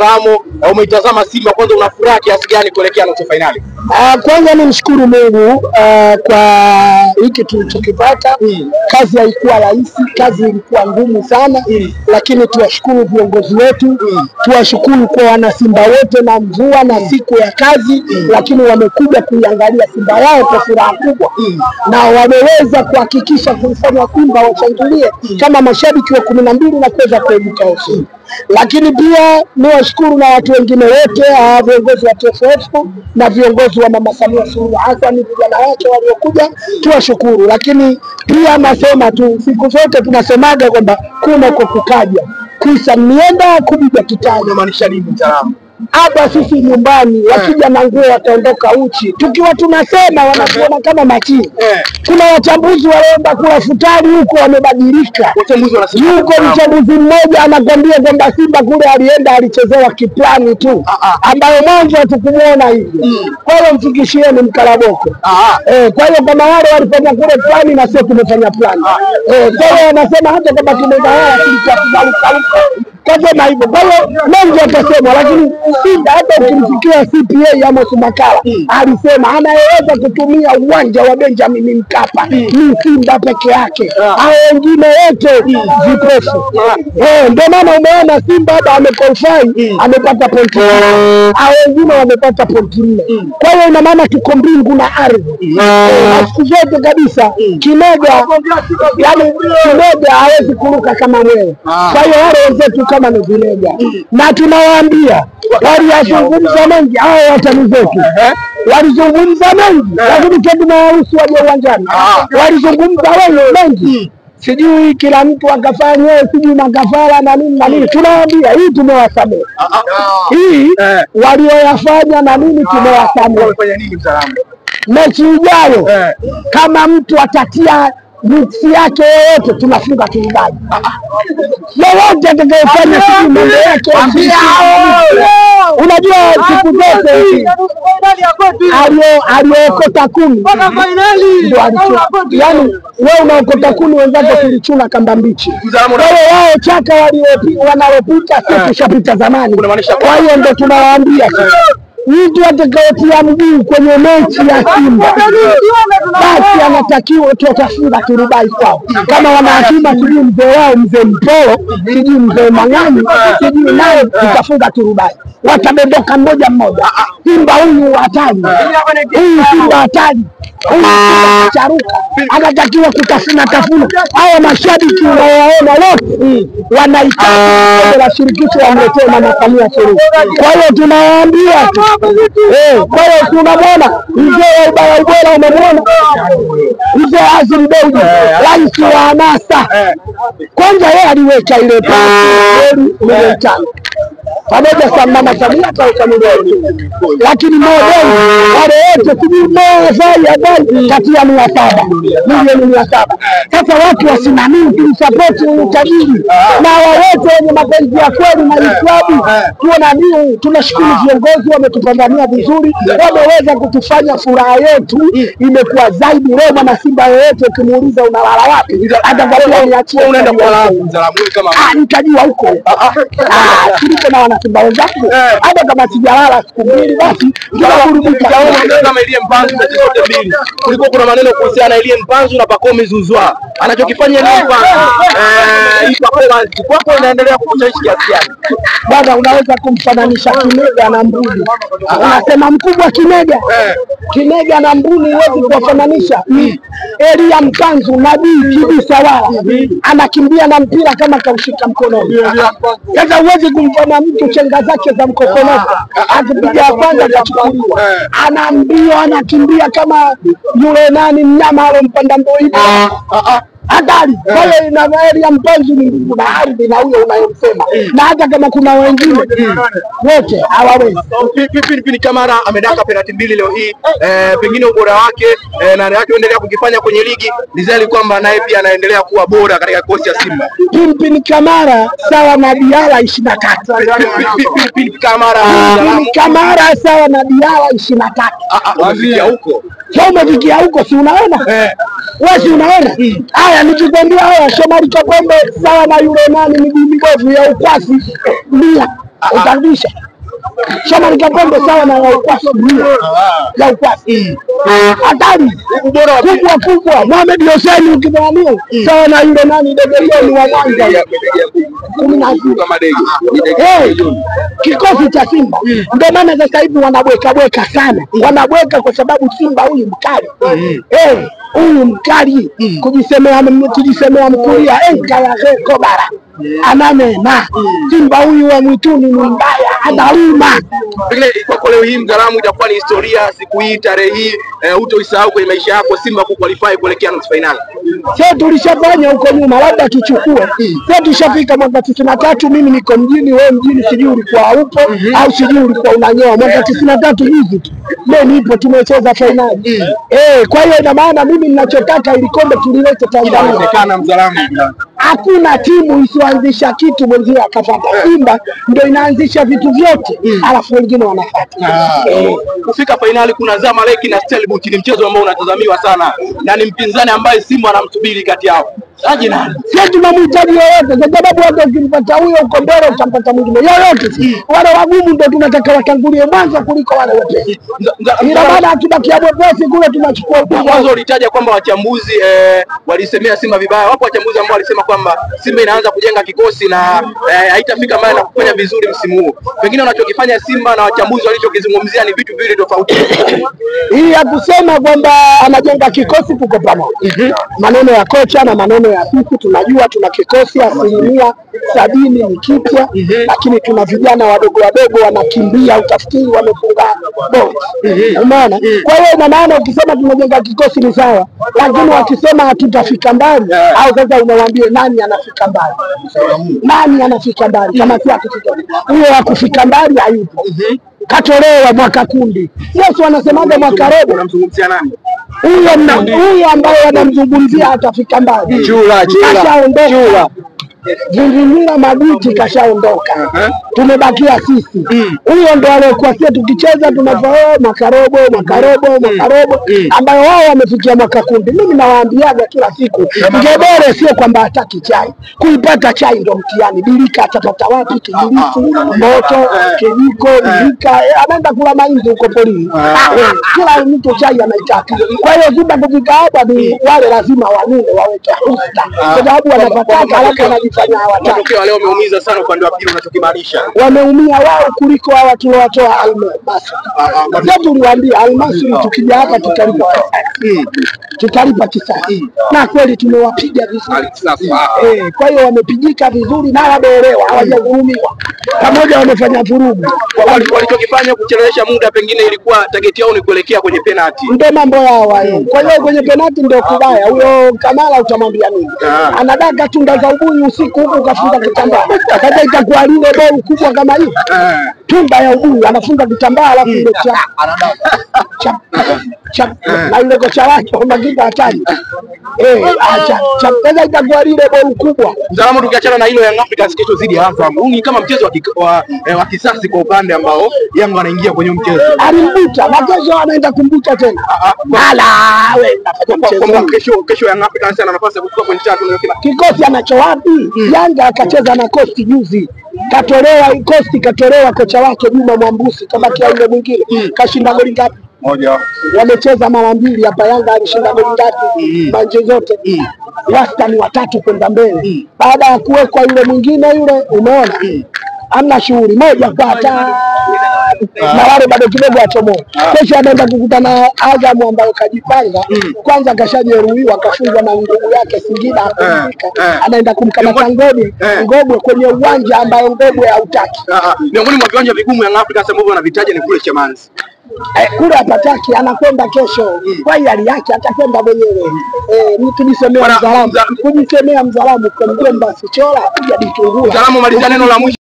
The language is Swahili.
Fahamu umeitazama Simba, kwanza una furaha kiasi gani kuelekea nusu fainali? Kwanza nimshukuru Mungu kwa hiki tulichokipata. Kazi haikuwa rahisi, kazi ilikuwa ngumu sana, lakini tuwashukuru viongozi wetu, tuwashukuru kwa wanasimba wote na mvua na siku ya kazi, lakini wamekuja kuiangalia Simba yao kwa furaha kubwa, na wameweza kuhakikisha kuifanya Simba washangilie kama mashabiki wa 12 na kuweza kuibuka ushindi. Lakini pia niwashukuru na watu wengine wote, viongozi wa TFF na viongozi wa Mama Samia Suluhu Hassan, vijana wake waliokuja, tuwashukuru. Lakini pia nasema tu, siku zote tunasemaga kwamba kuna kwa kukaja kuisa mienda kubija kitaja. Unamaanisha nini mtaalamu? Hapa sisi nyumbani wakija na nguo wataondoka uchi, tukiwa tunasema wanatuona kama machini. Kuna wachambuzi walioenda kula futari huko wamebadilika. Wachambuzi wanasema Yuko mchambuzi mmoja anakwambia kwamba Simba kule alienda alichezewa kiplani tu, ambayo mwanzo hatukumuona hivyo. Kwa hiyo mfikishieni mkaraboko. Kwa hiyo kama wale walifanya kule plani na sio tumefanya plani. Kwa hiyo wanasema hata kama tumegawala tulikuwa tunarukaruka. Kasema hivyo. Kwa hiyo mengi atasemwa, lakini Simba hata ukimsikia CPA Amos Makala alisema anayeweza kutumia uwanja wa Benjamin Mkapa ni Simba peke yake, hao wengine wote vipofu. Ndio maana umeona Simba hapa amequalify, amepata pointi 4, hao wengine wamepata pointi 4. Kwa hiyo ina maana tuko mbingu na ardhi. Na siku zote kabisa Kimega, yani Kimega hawezi kuruka kama mwewe. Kwa hiyo wale wenzetu kama ni vilega, na tunawaambia waliyazungumza mengi hao watani zetu walizungumza mengi, lakini tunawaruhusu waje uwanjani. Walizungumza mengi, sijui kila mtu akafanya sijui makafara na nini na nini. Tunawaambia hii tumewasamehe, hii walioyafanya na nini tumewasamehe. Wamefanya nini mtaalamu? Mechi ijayo kama mtu atatia miksi yake yoyote tunafunga turubai. Yoyote atakayefanya sijui mambo yake, unajua siku zote aliokota kuni ndio alichuna. Yaani wewe unaokota kuni, wenzako tulichuna kamba mbichi. Kwa hiyo wao chaka wanalopita sisi tushapita zamani. Kwa hiyo ndio tunawaambia sasa, mtu atakayetia mguu kwenye mechi ya Simba basi anatakiwa tutafunga turubai kwao. Kama wana akiba, sijui mzee wao mzee Mpolo, sijui mzee Mang'ani, sijui naye, tutafunga turubai, watadondoka mmoja mmoja. Simba huyu hatari, huyu Simba hatari, huyu Simba kacharuka, anatakiwa kutafuna tafuna. Hawa mashabiki unaowaona wote wanahitaji la shirikisho wamletee Mama Samia Suluhu. Kwa hiyo tunawaambia tu, kwa hiyo tunamwona mzee wa ubaya ubora, umemwona mzee Azim Dewji, rais wa hamasa. Kwanza yeye aliweka ile pasi milioni 5 pamoja sa Mama Samia kaweka milioni, lakini Mo Dewji wale wote sijui Mo afai kati ya 700 milioni 700. Sasa watu wasimamie kumsapoti huyu tajiri na wote wenye mapenzi ya kweli na Islamu tuwe na niu. Tunashukuru viongozi wametupambania vizuri, wameweza kutufanya furaha yetu imekuwa zaidi. Leo mwana Simba yoyote ukimuuliza unalala wapi, atakwambia niachie, Unaenda kulala wapi mtaalamu? Kama nitajua huko kuliko na wanasimba wenzangu, hata kama sijalala siku mbili basi tunaburudika. Kama Elie Mpanzu mechi zote mbili kulikuwa kuna maneno kuhusiana na Elie Mpanzu na Pacome Zouzoua, anachokifanya Elie Mpanzu hii performance kwako inaendelea kukushawishi kiasi gani? Bwana, unaweza kumfananisha Kimega na Mbuni? Unasema mkubwa Kimega, Kimega na Mbuni huwezi kuwafananisha. Elia Mpanzu nabii kibisa, wala anakimbia na mpira kama kaushika mkononi. Sasa huwezi kumfanya mtu chenga zake za mkokonoko, akipiga ya kwanza akachukuliwa, ana mbio, anakimbia kama yule nani mnyama alompanda mboiba hatari. Kwa hiyo ina Elia Mpanzu ni mbingu na ardhi na huyo unayemsema, na hata kama kuna wengine wote hawawezi. Pimpin Kamara amedaka penalti 2 leo hii, pengine ubora wake na anachoendelea kukifanya kwenye ligi ni zaidi kwamba naye pia anaendelea kuwa bora katika kikosi cha Simba. Pimpin Kamara sawa na Diala 23. Pimpin Kamara, Pimpin Kamara sawa na Diala 23. Umefikia huko. Sio umefikia huko, si unaona? Wewe si unaona? Haya nikikwambia haya Shomari Kapombe sawa na yule nani miguu mibovu ya ukwasi 100. Utarudisha. Shomari Kapombe sawa na ukwasi ya ukwasi. Hatari kubwa kubwa. Mohamed Hussein ukimwamini sawa na yule nani Degeyoni wa Mwanza 16. Kikosi cha Simba ndio maana sasa hivi wanabweka bweka sana. Wanabweka kwa sababu Simba huyu mkali. Huyu mkali kujisemea mkulia enka kobara. Ananena Simba huyu wa mwituni ni mbaya, anauma. Pengine kwa leo hii Mzaramo itakuwa ni historia, siku hii tarehe hii hutoisahau kwenye maisha yako, Simba kuqualify kuelekea nusu finali. Sasa tulishafanya huko nyuma, labda tuchukue. Sasa tushafika mwaka 93, mimi niko mjini, wewe mjini sijui ulikuwa upo au sijui ulikuwa unanyoa. Mwaka 93 hivi tu. Leo nipo tumecheza finali. Kwa hiyo ina maana mimi ninachotaka ili kombe tulilete Tanzania. Inawezekana Mzaramo. Hakuna timu isiyoanzisha kitu mwenzio akafuata. Simba ndio inaanzisha vitu vyote, alafu wengine wanafuata. Kufika finali kuna Zamalek na Stellenbosch, ni mchezo ambao unatazamiwa sana na ni mpinzani ambaye Simba anamsubiri kati yao. Aje nani? Sisi tunamhitaji yoyote kwa sababu hata ukimpata huyo uko mbele utampata mwingine yoyote. Wale wagumu ndio tunataka watangulie mwanzo kuliko wale wepesi. Ila baada akibakia mwepesi kule tunachukua ubingwa. Mwanzo ulitaja kwamba wachambuzi walisemea Simba vibaya. Wapo wachambuzi ambao walisema kwamba Simba inaanza kujenga kikosi na haitafika mbali na kufanya vizuri msimu huu. Pengine wanachokifanya Simba na wachambuzi walichokizungumzia ni vitu viwili tofauti. Hii ya kusema kwamba anajenga kikosi tuko pamoja. Maneno ya kocha na maneno ya sisi tunajua tuna kikosi 70% ni kipya, lakini tuna vijana wadogo wadogo wanakimbia utafikiri wamefunga bodi. Umeona? Kwa hiyo ina maana ukisema tunajenga kikosi ni sawa, lakini wakisema hatutafika mbali au sasa unawaambia nani anafika mbali? Nani anafika mbali? Kama si akufika huyo akufika mbali hayupo. Katolewa mwaka kundi. Yesu anasemaga mwaka robo. Unamzungumzia nani? Huyo ambaye wanamzungumzia atafika mbali. Chula. Kashaondoka. Vingimira Maguti kashaondoka. Tumebakia sisi. Huyo ndo aliyekuwa sisi tukicheza tunafaa makarobo ambayo wao wamefikia mwaka kundi. Mimi nawaambiaga kila siku, Ngedere sio kwamba hataki chai. Kuipata chai ndo mtihani. Bilika atapata wapi? Kijiriki, moto, kijiko, bilika, anaenda kula mahindi huko porini. Kila mtu chai anaitaka. Kwa hiyo Simba kufika hapa ni wale lazima wanune waweke usta. Kwa sababu wanapataka alafu wanajifanya hawataki. Matokeo leo wameumiza sana upande wa pili, unachokimaanisha. Wameumia wao kuliko hawa tuliowatoa Almasri. Sasa tuliwaambia Almasri tukija hapa tutalipa kisasi. Tutalipa kisasi. Na kweli tumewapiga vizuri. Kwa hiyo wamepigika vizuri na wameelewa, hawajavurumiwa. Pamoja wamefanya vurugu. Walichokifanya kuchelewesha muda pengine ilikuwa target yao ni kuelekea kwenye penalty. Ndio mambo yao hayo. Kwa hiyo kwenye penalty ndio kubaya. Huyo Kamala utamwambia nini? Anadaka tunda za ubuyu usiku huko kafunga kitambaa. Sasa itakuwa lile boli kubwa kama hii. Tunda ya ubuyu anafunga kitambaa alafu ile cha cha na yule kocha wake Magiba hatari. Acha sasa itakuwa lile boli kubwa. Mzaramo, tukiachana na hilo Young Africans kesho zidi Azam. Huu ni kama mchezo wa kisasi kwa upande ambao Yanga anaingia kwenye mchezo. Alimbuta na kesho anaenda kumbuta tena. Ala wewe unafanya mchezo. Kesho Young Africans ana nafasi ya kuchukua pointi 3. Kikosi anacho wapi? Yanga akacheza na Coast juzi. Katolewa Coast, katolewa kocha wake Juma Mwambusi kama kia yule mwingine. Kashinda goli ngapi? Moja. Wamecheza mara mbili hapa, Yanga alishinda goli 3 manje zote. Wastani wa 3 kwenda mbele. Baada ya kuwekwa yule mwingine yule, umeona? Hamna shughuli, 1-3. Na wale bado kidogo achomoa. Kesho anaenda kukutana Azam ambayo kajipanga. Kwanza kashajeruhiwa kafungwa na ndugu yake Singida akafika. Anaenda kumkamata Ngobwe kwenye uwanja ambayo Ngobwe hautaki. Miongoni mwa viwanja vigumu Young Africans ambavyo wanavitaja ni kule Chamanzi. Kule hapataki, anakwenda kesho. Kwa hali yake atakwenda mwenyewe. Mtu kujisemea Mzaramo kwa mjomba Sichola kuja Ditungula. Mzaramo, maliza neno la mwisho.